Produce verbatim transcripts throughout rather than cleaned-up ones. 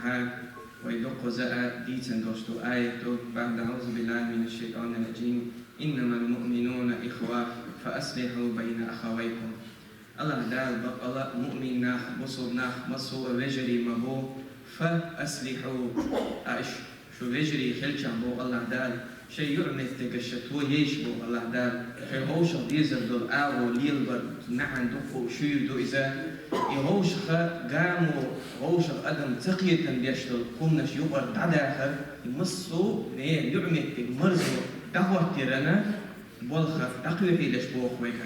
Хьа, вай дуккхаза а дийцан долуш ду аят ду, بعد أعوذ بالله من الشيطان الرجيم. إنما المؤمنون إخوة فأصلحوا بين أخويكم. Аллах Дала бакъала муъмин нах, бусулба нах массо а вежарий ма бу, فأصلحوا, а иш, шу вежарий хилчахь бу Аллах Дала, шайн юкъаметтигаш ша тоеш бу Аллах Дала, шайн вовшах дезар долу агӀо лелабар, маьӀна дуккха а шуьйра ду иза. И вовшаха гамо, вовшах адам ца кхетам беш долу хӀуманаш юкъара дӀадахар, и массо а нехан юкъаметтиг марзо дӀахӀоттарна болх дӀакхоьхьийлаш боху вайга.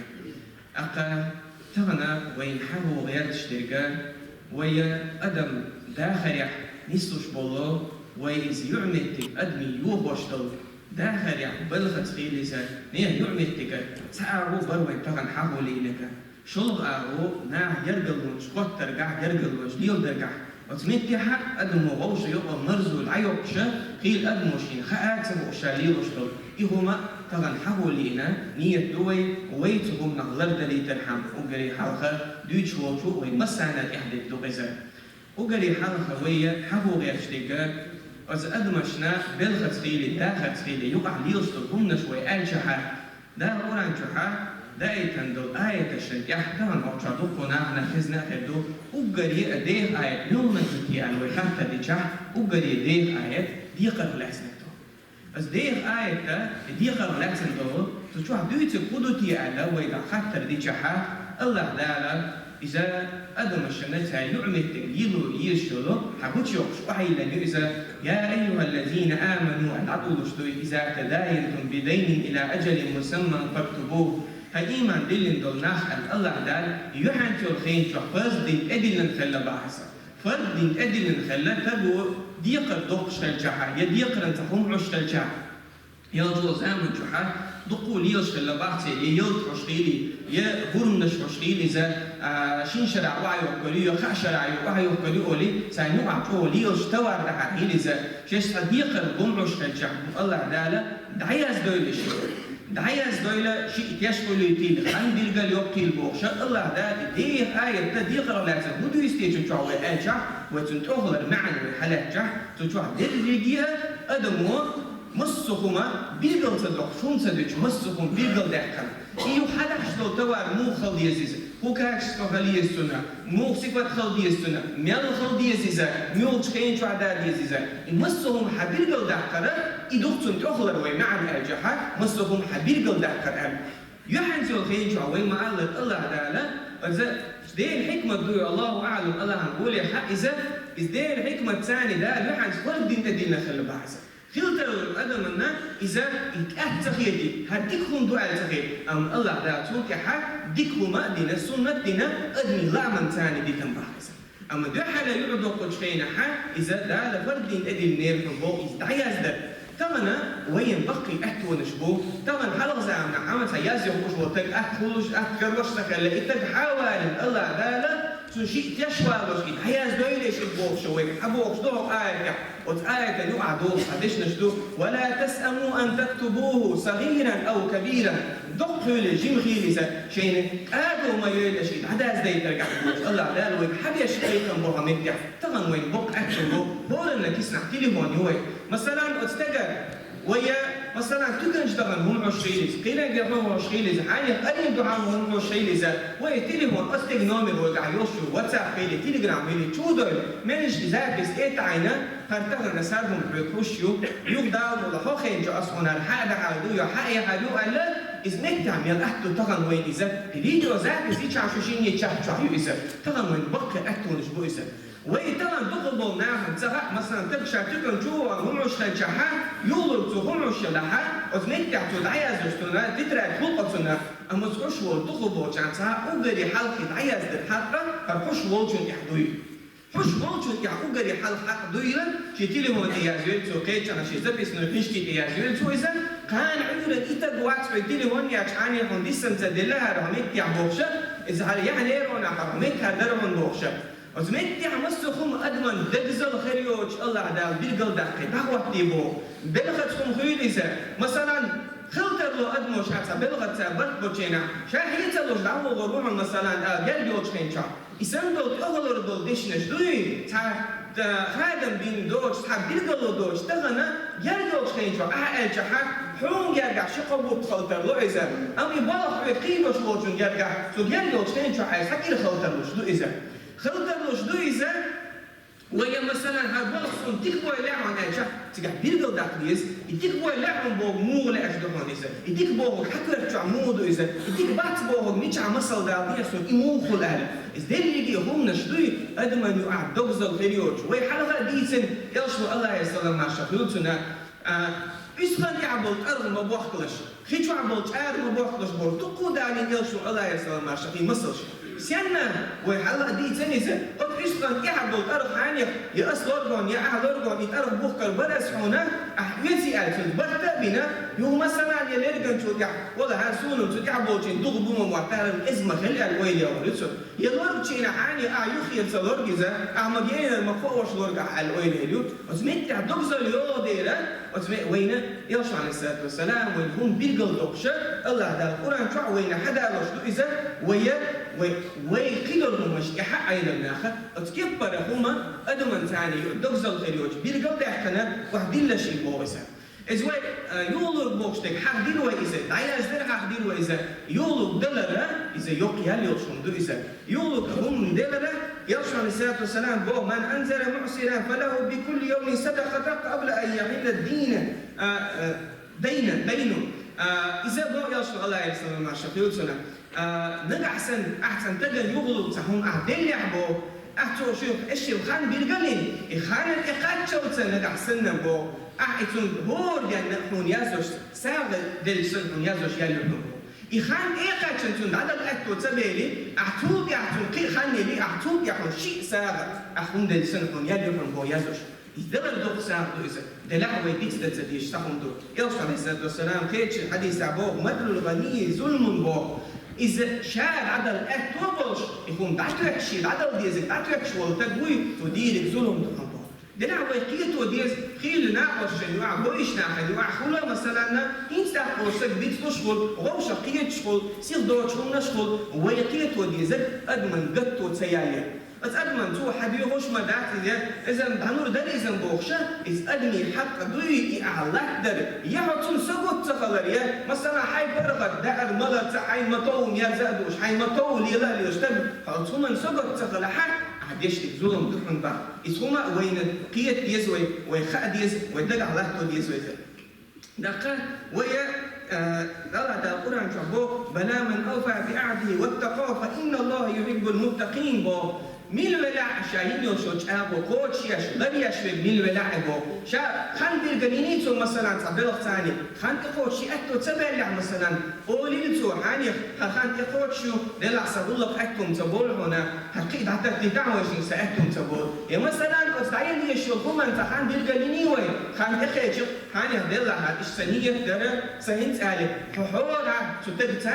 ТӀаккха тахана вайна хьахо гӀерташ дерг, вай адам дахарехь нислуш болу, вай иза юкъаметтиг адамийн йохош долу, дахарехь балхаца хила иза, нехан юкъаметтиг цхьа агӀо бара вайна тахана хьахо лиънарг. ШолгӀа агӀо наха гергарлонаш, хоттаргахь, гергарлонаш леладаргахь, оцу меттехь адамо вовшах юкъа марзо дӀайоккхуш хила, адамо шена хаа ца хууш ша лелош долу и хӀума тахана хьахо лиъна, ният ду вай, вай цу хӀуманах лардалийтархьама, уггаре хьалха дуьйцуш волчу вай массарна тӀехь дерг ду иза. Уггаре хьалха вай хьахо гӀерташ дерг, оцу адамашна балхаца хила, дахарца хила, юкъахь лелаш долу хӀуманаш вай аьлчахьара, Дала Къуръан чохь даийтина долу аяташна тӀехь тахана хӀокху чохь дуккха нахана хезна а хир ду, уггаре а деха аят муьлханиг ду те аьлла вай хаттар дичахь, уггаре деха аят декхарх лаьцна ду. Аса деха аят и декхарх лаьцна долу, цу чохь дуьйцург хӀун ду те аьлла вай дӀа хаттар дичахьа, Аллах Дала иза адамашна цаьрга юкъаметтиг лело езаш йолу хьан гучуйоккхуш къахьийла ю иза, يا أيها الذين آمنوا аьлла дӀадолуш ду, إذا تداينتم بدين إلى أجل مسمى فاكتبوه. ХӀай, ийман диллина долу нах, аьлла Аллах Дала, юьхьанца йолу хенан чохь фарз дина тӀедиллина хилла бахьа иза. Фарз дина тӀедиллина хилла, таро декхар доккхуш хилчахьа, я декхаран цхьа хӀума Ӏуш хилчахьа, ялчу заман чохьа дуккха лелаш хилла бахьа церан, я ялта Ӏуш хили, я гурамнаш Ӏуш хили иза, а, шина шарахь охьайохкур ю, я кхаа шарахь охьайохкур ю олий, царна юкъахь чӀогӀа лелаш товар дахьар хили иза. Шаьш цхьа декхар хӀума Ӏуш хилчахь, Аллах Дала дӀаяздойла шу. ДӀаяздойла шиъ теш хуьлуьйтийла, хан билгал йоккхийла бохуш, Аллах Дала деха аят декхарх лаьцна хӀун дуьйцу те цу чохь вай аьлчахь, вай цунна тӀехулара маьӀна вай хьалаьцчахь, цу чохь дерриге а адамо массо а хӀума билгал ца доккхуш, хӀума ца дуьтуш, массо а хӀума билгал даьккхина. И юха хьадахьаш долу товар муха хила деза иза, хӀун качество хила еза цуьнан, муха сифат хила деза цуьнан, мел хила деза иза, муьлхачу хенан чохь да деза иза. И массо а хӀума хьан билгал даккхара, и ду-кх цунна тӀехулара вай маьӀна аьлчахьа, массо а хӀума хьан билгал даккхара аьлла. Юьхьанца йолу хенан чохь вай ма-аллара, Аллах Дала, иза Делан хьикмат ду, Аллаху аӀлам, Аллахьан гуле хаьа иза, иза Делан хьикмат царна Дала юьхьанца фарз дина тӀедиллина хилла бахьа иза. Хила тарлуш адамна иза и кӀаьд ца хетий, хӀара дика хӀума ду аьлла ца хетий, амма Аллах Дала цунна тӀехьа дика хӀума а дина, суннат а дина, адамийн лааман царна дитина бахьа иза. Амма дуьххьара юкъадоккхучу хенахьа иза Дала фарз дина тӀедиллинера хьуна боху иза дӀаяздар. Тахана вайна баккхий аьттонаш бу, тахана хьалха заманахь хьан цхьа яз йохуш волу таг атта хуьлуш, атта карош ца хилла, и таг хьан валийна Аллах Дала, цу шиъ теш валош, и дӀаяздойла шу бохуш вайга хьан бохуш ду хӀокху аятехь? Оцу аятан юкъахь долуш хьан дешнаш ду: «ولا تسأموا أن تكتبوه صغيرا أو كبيرا». Доккха хила, жима хила иза, шайна кӀадо ма йойла шу, и дӀадаздайтаргахь бохуш, Аллах Дала вайга хьан беш кхайкхам бу хьан меттехь? Тахана вайна боккха аьтту бу, хӀоранна киснахь телефон ю вай. Масалан, оцу тагар, вай, масалан, туьканчу тахана хӀума Ӏуш хила иза, кхиранге хӀума Ӏуш хила иза, хьайнех къарийн дуьхьал хӀума Ӏуш хила иза, вай телефон, оцу теган номер вайгахь йолуш ю, WhatsApp хили, Telegram хили, чу дойла, меллаша и запись тӀе а таӀийна, хӀара тахана сархӀума хьоьга хӀуш ю, юха Дала мукъ лахь хӀокху хенчу ас хьуна хӀара хьан а дахьар ду, я хьан а яхьар ю аьлла, иза меттехь мел атта ду тахана вайна иза, и видеозапись йича шу шинне чат чохь ю иза. Тахана вайна баккхий аьттонаш бу иза. Вай тахана дукхахболу нахана ца хаьа, масалан, таг ша туькан чу а вахана хӀума Ӏуш хилчахьа, юхалург цо хӀума Ӏуш елахьа, оцу меттехь цо дӀаяздеш цунна, тетрадь хуьлу-кх цунна, амма оцу Ӏуш волчу дукхахболчарна ца хаьа, уггаре хьалха и дӀаяздар хьакъ хӀара хӀуш волчунна тӀехь дуй. Хьуш волчунна тӀехь уггаре хьалха хьакъ дуйла, шен телефон тӀе язйойла цо, кхечанхьа шен записной книжке тӀе язйойла цо иза, кхана Ӏуьйранна и таг вац хьоьга телефон яьлча, хьайнех хӀума диссанца делла хӀара хӀокху меттехь бохуша, иза хӀара яхьанера хьуна, хӀара хӀокху меттехь дара хьуна бохуша. Оцу меттехь массо а хӀума адаман дагзал хир йоцуш Аллах Дала билгалдаккхий, дӀахӀоттий боху. Белхаца хӀума хуьлу иза. Масалан, хила тарло адамо ша цхьа белхаца барт болчу хенахь, ша хьийца луш дӀавогӀур ву хьуна, масалан, ала, герга йолчу хенчохь. И санна долу тӀехулара долу дешнаш дуй, цхьа Хадам бин дош, цхьа билгало дош, тахана герга йолчу хенчо ахьа аьлчахьа, хьуна гергахь ши-кхо бутт хала тарло иза. Амма и болх хьоьга кхийдош волчун гергахь, цу герга йолчу хенчо хьайса хьан кӀира хала тарлуш ду иза. Хала тарлуш ду иза, вай, масалан, хьан болх суна дика бой лаьа хьуна аьлчахь, цигахь билгал даккха деза, и дика бой лаьа хьуна боху муха лаьаш ду хьуна иза, и дика бохург хьан коьрта чохь муха ду иза, и дика бац бохург мичахь масал дала деза суна, и муха хуьлу аьлла. Иза дерриге а хӀуманаш дуй, адаман юкъахь догзал хир йоцуш. Вай хьалха а дийцина, элчано, Аллахьера салам-маршалла хуьлда цунна, а, уьстагӀан тӀехь болу тӀаргӀа ма бохкалаш, хи чохь болу чӀара ма бохкалаш боху, дуккха а далийна элчано, Аллахьера салам-маршалла хуьлда, масалш. Сенна, вай хьалха а дийцина иза, оцу уьстагӀан тӀехь болу тӀаргӀа хьанех, я ас лоргон, я ахь лоргон, и тӀаргӀа бухкар бара ас хьуна, ахь оьций аьлла, цуьнца барт а бина, юха масалан, я лерганчул тӀехь, вала хьан суна цу тӀехь болчийн дукха бу ма моттара, иза ма хила аьлла ойла йогӀур ю цунна. Я лоргчийна хьан я, ахь юххера ца лорг иза, ахь ма генара ма кхоош лорг ахь аьлла ойла йийр ю. Оцу меттехь догзал йогӀу дера, оцу ме-, вайна, элчано, Ӏалайхиссалату вассалам, вайна хӀума билгал доккхуша, Аллахь Дала Къуръан чохь вайна хьадалош ду иза, вай, вай, вай кхидолу хӀуманаш тӀехь Ӏелам наха, оцу кеппара хӀума адаман царна ю-, догзал хир йоцуш билгал даьккхина, охьадиллаш и боху иза. Иза вай, а, юхалург бохуш дерг хьахдира вай иза, дӀаяздира хьахдира вай иза. Юхалург далара, иза йоккха ял йолуш хӀума ду иза. Юхалург хӀума делара, элчано, Ӏалайхиссалату вассалам, боху: «Ман анзара муъсиран, фалаху бикулли йовмин садакъатан къабла ан яхилла дина», а, а, дайна, дайну. А, иза боху элчано, Аллахьера салам-маршалла хуьлда цунна. А, нагахь санна, ахь цхьана стагана юхалург цхьа хӀума ахь деллехь боху, ахь цо шуьга эшшил хан билгалйина, и ханна тӀекхаччалца нагахь санна боху, ахь и цунна хӀора денна хьуна яздеш, сагӀа делча санна хьуна яздеш ял ю хьуна боху. И хан тӀекхаччалца цунна дӀадала аьтто ца бели, ахь цул тӀаьхьа цунна кхин а хан елли, ахь цул тӀаьхьа хьуна шиъ сагӀа ахь хӀума делча санна хьуна ял ю хьуна боху яздеш. Иза далар доккха сагӀа ду иза. Делахь вай дицдан ца дезаш цхьа хӀума ду. Элчано, Ӏалайхиссалату вассалам, кхечу хьадисехь боху: «Маталул гӀанийи зулмун», боху. Иза ша дӀадала аьтто а болуш, и хӀума дӀатоьхча, шен дӀадала дезарг дӀатоьхча волу стаг вуй, цо дийриг зулам ду хьуна боху. Делахь вай кхето деза, хийла накъосташна юкъахь, бойуш нахана юкъахь хуьлу, масалан, хӀинца тӀаккха волу стаг дицлуш хуьлу, вовшах кхеташ хуьлу, сиха доцу хӀуманаш хуьлу, вай кхето дезарг адаман гатто ца яьлла. Оцу адаман цо хьан доьхуш ма дац иза, иза дӀанур дара иза бохуша, иза адамийн хьакъ дуй и ахь латтадар, я хьо цунна сагот ца хилар, я, масала, хьайн паргӀат даар малаца, хьайн ма-товла мерза а дууш, хьайн ма-товла лела а лелаш стаг, хьо цу хӀуманна сагот ца хилахь, ахь дешниг зулам ду хьуна боху. Иза хӀума а вайна кхета деза вай, вай хаа деза, вай дагахь латто деза вай иза. ТӀаккха вай, э, Аллахь Дала Къуръан чохь боху: «Бала ман авфа би ахьдихи ваттакъа, фа инна Аллаха юхьиббул муттакъин», боху. Мила велахь а ша йина йолу шо чӀагӀо кхочушъеш, ларъеш верг мила велахь а боху. Ша хан билгалйиний цо, масалан, цхьа белхаца, хан тӀекхочуш шен аьтто ца баьллехь, масалан, олийла цо: «Хьанех, хьан хан тӀекхочуш ю, делахь сан гӀуллакх аьтту ца болу хьуна, хьан кхин а дӀататтийтахь вайшинга, сан аьтту ца болу». Я, масалан, оцу дӀаяла езаш йолу хӀуманца хан билгалйиний вай, хан тӀекхеча, хьанех, делахь, хьан иштта сан ниет дара, сан хӀинца али, хьо хьора цу стагца,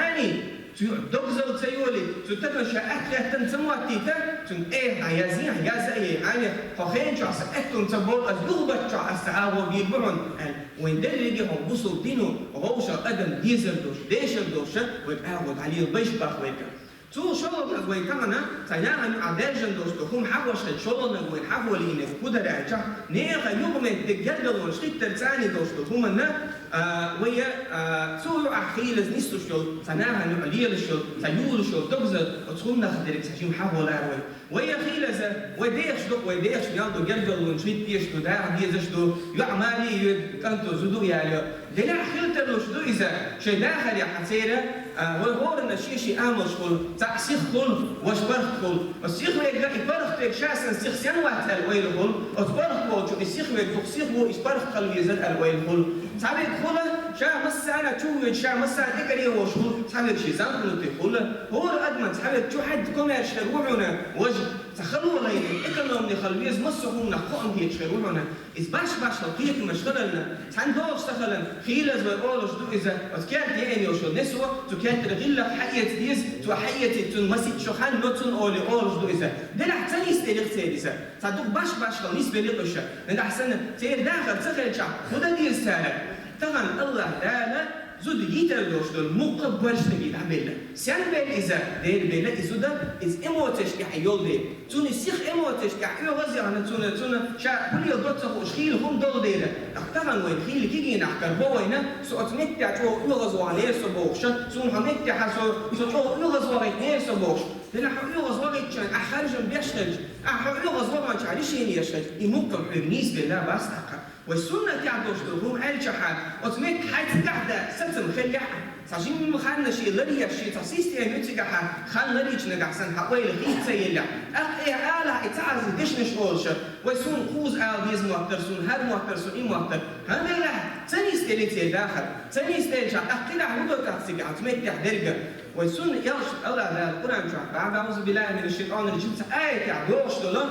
цуьнан догзал ца йолий, цу стагана ша аьтто хӀоттийна ца моттийта, цуьнан тӀе хьан язйехь, яз а яй, хьанех, хьо хенан чохь сан аьтту ца болу, ас юхабатта чохь ас цхьа агӀо бийр бу хьуна, аьлла. Вайн дерриге а хӀокху бусулба дино вовшах адам дезар долуш, дешар долуш, вай агӀо дӀалелабеш боху вайга. Цул шолгӀаниг вай тахана цхьа нахана юкъахь даьржина долуш долу хӀума хьахош хилча, шолгӀаниг вайна хьахо лиънарг хӀун дара аьлча, нехан юкъаметтиг гергалонаш хӀиттар царний долуш долу хӀуманна, а, вай, а, цу юкъахь хийлаза нислуш йолу, цхьа нахана юкъахь лелаш йолу, цхьа юлуш йолу догзал, оцу хӀуманах дерг цхьа жима хьахо лаьара вай. Вай хийлаза, вай дехаш ду, вай дехаш мел ду, гергалонаш хӀитта дезаш ду, даха дезаш ду, йоӀ мали а йоьду, кӀанто зуда а ялайо. Делахь хила тарлуш ду иза, шайн дахарехь церан, а, вай хӀоранна шен-шен амалш хуьлу, цхьаъ сиха хуьлу, важа паргӀат хуьлу. Оцу сиха верг, и паргӀат верг ша санна сиха сенна вац аьлла ойла хуьлу, оцу паргӀат волчунна и сиха верг дукха сиха ву, иза паргӀат хила везара аьлла ойла хуьлу. Цхьа верг хуьлу, ша массарна чу воьду, ша массарна тӀекӀаре волуш хуьлу, цхьа верг шен зӀамигале хуьлу. ХӀора адаман цхьа верг чу хьаьдда комаьрша хир ву хьуна, важа, цхьа хало лайна, экономни хила веза, массо а хӀуманах кхоам хеташ хир ву хьуна. Иза баш-башхалла кхетамаш хиларна, цхьаьна догӀуш ца хиларна, хийлаза вай олуш ду иза, оцу керта еана йолуш йолу несо, цу кертара гӀиллакх хьаэца деза, цо хьаэцийта цунна масийтта шо хан йо цунна олий олуш ду иза. Делахь ца нисделира церан иза. Цхьа дукха баш-башхалла нисбелира уьш. Нагахь санна церан дахар ца хилчахь, хӀун дан деза цара? Тахана Аллахь Дала Зуда йитар долуш долу мукъа а баржниг дӀабелла. Сен белла иза? Дера белла и зуда, иза эмоцеш тӀехь йолу дела. Цунна сиха эмоцеш тӀехь оьгӀаз яхна, цунна, цунна ша хӀун леладо ца хууш хийла хӀума долу дела. ТӀаккха тахана вайн хийла кегийнахь карабо вайна, со оцу меттехь чӀогӀа оьгӀаз ваханера со бохуша, суна хьо меттехьа со, со чӀогӀа оьгӀаз вахийтинера со бохуш. Делахь хьо оьгӀаз вахийтича, ахь харжам беш хилча, ахь хьо оьгӀаз ваханчохь решение еш хилча, и мукъам хьоьга нийса белла бац тӀаккха. Вай суннатехь долуш долу хӀума аьллачахьа, оцу метта хьайца тӀехь дан сацам хиллехь а, цхьа жимма ханна шен ларъеш, шен цхьа система ю цигахьа, хан ларъечу нагахь санна хьан ойла хийца ца еллехь, тӀаккха э алахь и ца Ӏаза дешнаш олуша, вай суна кхуза ала деза моттар, суна хӀара моттар, суна и моттар. ХӀан делахь, ца нисделла церан дахар, ца нисделчахь, тӀаккха кхидӀа хӀун до тӀаккха цигахь, оцу меттехь дерга. Вай сунна ялш АллахӀ Дала Къуръан чохь, بعد أعوذ بالله من الشيطان الرجيم, цхьа аятехь догӀуш долу,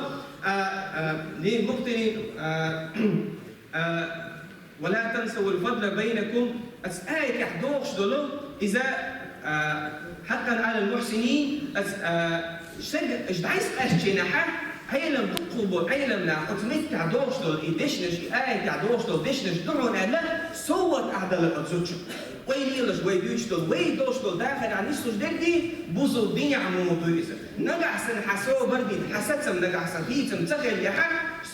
а, а, ле мухтарин, а, а, ولا تنسوا الفضل بينكم, аса аятехь догӀуш долу, иза, а, حقا على المحسنين, аса, а, шаг, аш дӀайса къаьстчийнахьа, Ӏелам дуккху бо, Ӏелам нах, оцу меттехь догӀуш долу и дешнаш, и аятехь догӀуш долу дешнаш ду хьуна аьлла, совгӀат ахь дала оцу зудчух. Вай лелаш, вай дуьйцуш долу, вай долуш долу дахарехь нислуш дерг и, бузу динехь муха ду иза. Нагахь санна хьан собар дина, хьан сацам нагахь санна хийцам ца хиллехьа,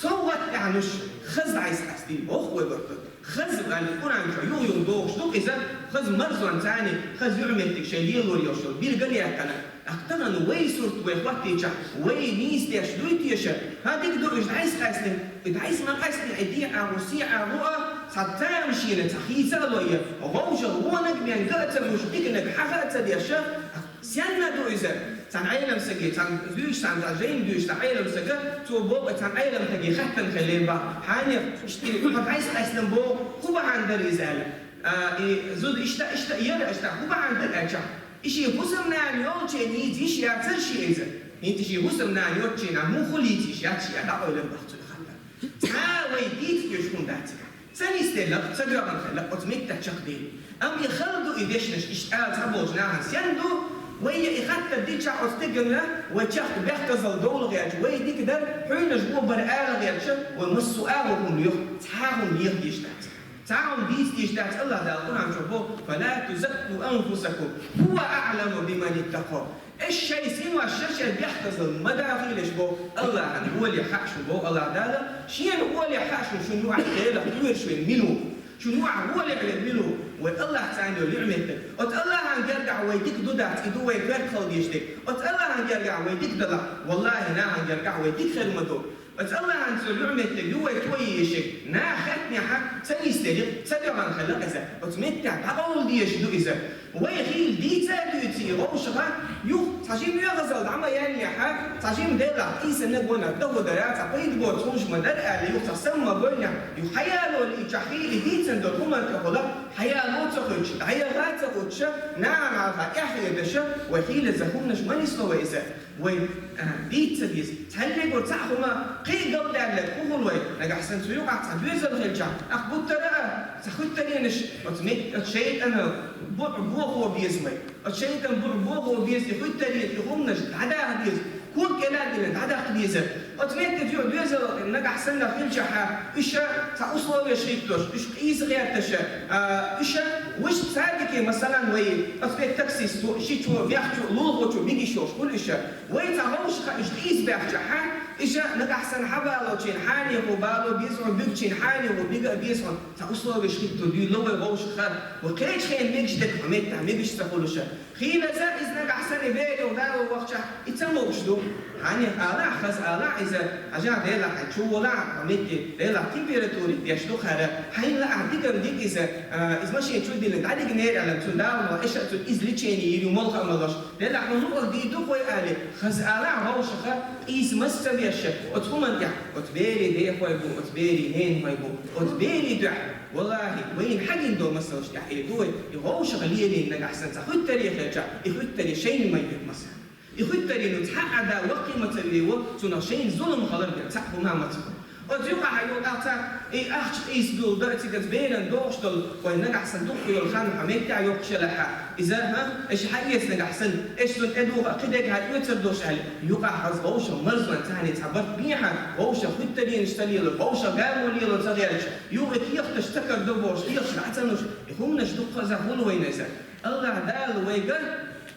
совгӀат тӀехь нуш, хаза дӀайса къастийла боху вай барту. Хаза аьлла Къуръан чохь юха-юха догӀуш ду иза, хаза марзонца, хаза юьхь-меттиг шайн лелор йолуш йолу билгал яьккхина. ТӀаккха тахана вай сурт вай хӀоттийчахь, вай нийса деш дуй теша? ХӀан, дика ду, уьш дӀайса къаьстина, и дӀайса ма къаьстина, и дехьа гӀу, сехьа гӀу а, цхьа тамашийна цхьа хийца а ло я, вовшах вонаг бен га а ца гуш, диканаг хьаха а ца деша, сенна ду иза? Цхьана Ӏелам саге, цхьана дуьйш, цхьана жайна дуьйш, цхьана Ӏелам сага, цо боху, цхьана Ӏелам саге хаттам хилла бах, хьанех, иштта, хьо дӀайса къаьстина боху, хӀун бахьана дара иза аьлла. А, и зуда иштта, иштта яра, иштта хӀун бахьана дара аьлча, и шен хӀусамнана йолчу йийца йиш яцара шен иза. ХӀинца шен хӀусамнана йоцучу нах муха хуьлийца йиш яц шен, дӀакъевлира бах цуьнан хаттар. Цхьа а вай дийца доьшу хӀума дац цигахь. Ца нисделла, ца доьгӀна хилла, оцу меттехь чекхдийла. Амма и хала ду и дешнаш, иштта ала цхьаболчу нахана сенна ду, вай я и хаттар дичахь оцу стегана, вай чехка бехказалла довла гӀерташ, вай дика дара, хьуьнаш бо бара ала гӀерташ, вай массо а агӀо хӀума лоьху, цхьа а хӀума леха дийш дац. Цхьа а хӀума дийца дийш дац, АллахӀ Дала Къуръан чу боху: «فلا تزكوا أنفسكم هو أعلم بمن اتقى». Аш шайн синош шаьш шайн бехказалла ма дахийлаш боху, АллахӀан гӀоле хаьа шун боху АллахӀ Дала, шена гӀоле хаьа шун, шун юкъахь Делах кхоьруш верг мила ву, шун юкъахь гӀоле верг мила ву, вай АллахӀ царна йолу ниӀмат дерг. Оцу АллахӀан гергахь вай дика ду дац, и ду вай коьрта хала дезаш дерг. Оцу АллахӀан гергахь вай дика далахь, валлахӀи, нахана гергахь вай дика хир ма ду. Оцу АллахӀан цо луьра меттиг ю вай тойийшиг, наха хаьттинехьа, ца нисделира, ца доьгӀна хилла иза. Оцу меттехь дӀакъовла дезаш ду иза. Вай хийла дийца а дуьйций, вовшаха, юха цхьа жима оьгӀазалла дӀа ма яьллехьа, цхьа жима делахь, къийсанна гонах даха дара, цхьа пайда боцу хӀумаш ма дара аьлла, юха цхьа сам ма бойнехь, юха хьаяло лиъчахь, хийла дийцина долу хӀуманна тӀехула, хьаяло ца хуьлуш, дӀаяха ца хуьлуш, нахана хьалха эхь хеташ, вай хийла захурнаш ма нисло вай иза. Вай, а, дийца ца деза. Цхьаннегур цхьаъ хӀума кхин а галдаьлларг хӀун хуьлу вай? Нагахь санна цу юкъахь цхьа доьзал хилчахь, ахь гуттара а, цхьа хуьттаренаш, оцу мет-, оцу шайтӀана буьхь бохо беза вай. Оцу шайтӀана буьхь бохо беза и хуьттаренаш, и хӀуманаш дӀадаха деза. Ког кӀела а дина, дӀадаккха деза. Оцу метте чу доьзал нагахь санна хилчахьа, уьш цхьа условияш хӀиттош, уьш къийса гӀерташ, а, уьш вуьш цадике, масалан, вай, оцу метте таксисто, шичо, мехчо, лулахочо мегаш йолуш хуьлу уьш. Вай цхьа вовшахаа уьш къийса баьхчахьа, уьш нагахь санна хьан балочийн хьанехо бало беза хьуна, буьгучийн хьанехо бига а беза хьуна, цхьа условияш хӀитто дуьйла вай вовшахаа. Вай кхечу хенахь мегаш дерг хьо меттахь мегаш ца хуьлуш. Хийлаза иза нагахь санна и беро дало вахчахь, и ца могуш ду. Хьанех алахь, хаза алахь иза, хьажахь Делахь, хьайн чу волахь, хьо метте, Делахь температури деш ду хӀара, хьайна лаахь дигам диг иза, а, иза машин чу диллина, дӀадигнера аьлла, цуьнан дала ма, эша а цуьнан иза лечение йийр ю молха а ма луш. Делахь хьуна мукъал дийр ду хой али, хаза алахь вовшаха, къийса маса ца беш, оцу хӀуманна тӀехь, оцу берийн дехой бу, оцу берийн ненахой бу, оцу берийн дуьхьа. Валлахи, вайна хьагина долу масалаш тӀехь хир ду вай, и вовшах лелийна нагахь санна цхьа хуьттаре хилча, и хуьттаре шайна ма йоьду масала. И хуьттаре ну цхьа а да ваккхий ма ца вево, цунах шайна зулам хилар бен цхьа а хӀума ма ца хуьлу. Оцу юкъахь юкъахь цхьа и ахча къийса долу дан, цига беран дохуш долу, вай нагахь санна дукха йолу хан хьо меттехь йоккхуш елахь, иза, хьа, аша хьаэца нагахь санна, аша цунна тӀедуха кхидерг хьан оьцур долуш аьлла, юкъахь хаза вовшах марзлан царний цхьа барт бехьа, вовшах хуьттаренаш ца лело, вовшах гамо лело ца гӀерташ, юха кехаташ ца карадо бохуш, кехаташ дӀа ца луш, и хӀуманаш дукха хаза хуьлу вайна иза. Аллахь Дала вайга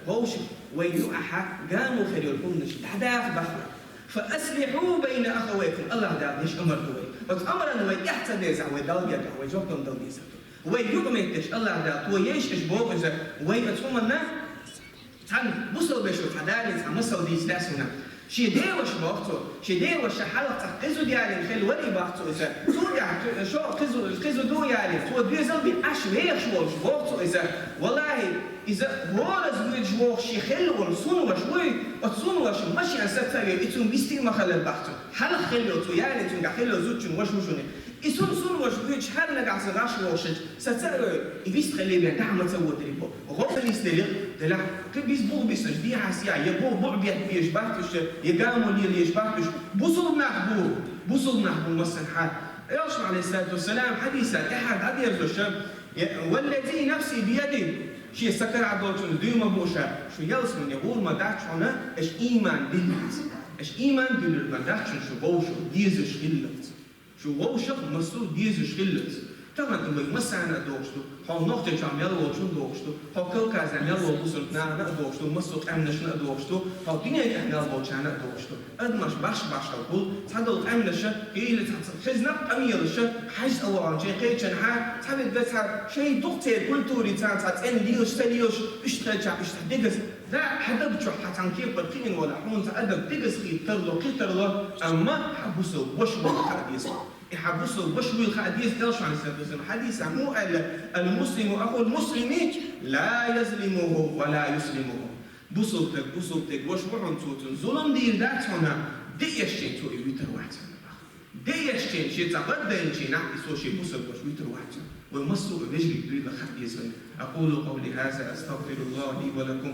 вовшах, вай юкъахь гамо хир йолу хӀуманаш дӀадаха бахана. «Фа аслихьу байна ахавайкум», Аллахь Дала деш амар ду вай. Оцу амаран вай тӀаьхьа ца дезахь, вай Далла гергахь, вай жоп дан Далла деза. Вай юкъаметтигаш Аллахь Дала тхо еш, аш боху иза, вай оцу хӀуманна цхьана бусалбеш ву цхьа далийна цхьа масал дийца лаьа суна. Шен деваша боху цо, шен деваша хьалха цхьа кхин зуда ялийна хилла вара и боху цо иза. Цо тӀехь шо кхин зу-, кхин зуда ду ялийна, цо доьзал бина Ӏаш вехаш волуш боху цо иза. Валлахьи, иза гӀораза воьдуш вохуш шен хилла волу сун ваша вуй, оцу сун ваша машен саца а веъна, и цунна вистий ма хилар боху цо. Хьалха хилла йолу цо ялийна цуьнгахь хилла йолу зудчун ваша ву шуна. И сун сун ваша воьдуш хӀара нагахь сан гӀаш вохуш саца а веъна, и вист хилла бен дӀа ма ца воьдура боху. ГӀо ца нисделира, делахь, кхин бис бух бисаш, дехьа-сехьа, я бу-, буӀ бетта безаш бац уьш, я гамо лелаеш бац уьш. Бусалба нах бу, бусалба нах бу массанхьа. Элчано, Ӏалайхиссалату вассалам, хьадисехь тӀаьхьа дӀадерзош, «Валлази нафси биядихи», шен са карахь долчун дуй ма бу ша, шу ялсамане гӀур ма дац хьуна, аша ийман диллалц. Аша ийман диллалц ма дац хьуна шу вовшах дезаш хиллалц. Шу вовшах массо а дезаш хиллалц. Тахана вай массарна а дохуш ду, хьо Нохчийчохь мел волчун а дохуш ду, хьо Кавказехь мел волу бусалба нахана а дохуш ду, массо а къаьмнашна а дохуш ду, хьо дуьнен тӀехь мел волчарна а дохуш ду. Адамаш баш-башхалла хуьлу, цхьадолу къаьмнаша, хӀийла цхьа хезна къамелаша, хьаьжцӀа вахана шайн кхечанхьа, цхьа вегга цхьа шайн дукха церан культури царна цхьа цӀена лелаш, ца лелаш, уьш тхелчахь уьш цхьа дегаза. Да, хьан даг чохь хьан цхьана кепара кхиъна волахь, хьуна цхьа адам дегаза хила тарло, кхин тарло, амма хьан бусалба ваша вуйла хаа деза. И хьан бусалба ваша вуйла хаа деза, Элчано, Ӏалайхиссалату вассалам, хьадисехь муха аьлла: «Ал-муслиму ахул муслими, ла язлимуху ва ла юслимуху». Бусалба стаг бусалба стеган ваша ву хьуна, цо цунна зулам дийр дац хьуна, де эшчен цо и вуьтур вац хьуна. Де эшчен шен цхьа баддайначийн нах и цо шен бусалба ваша вуьтур вац хьуна. Вай массо а вежарий дуйла хаа деза вайна. أقول قولي هذا أستغفر الله لي ولكم.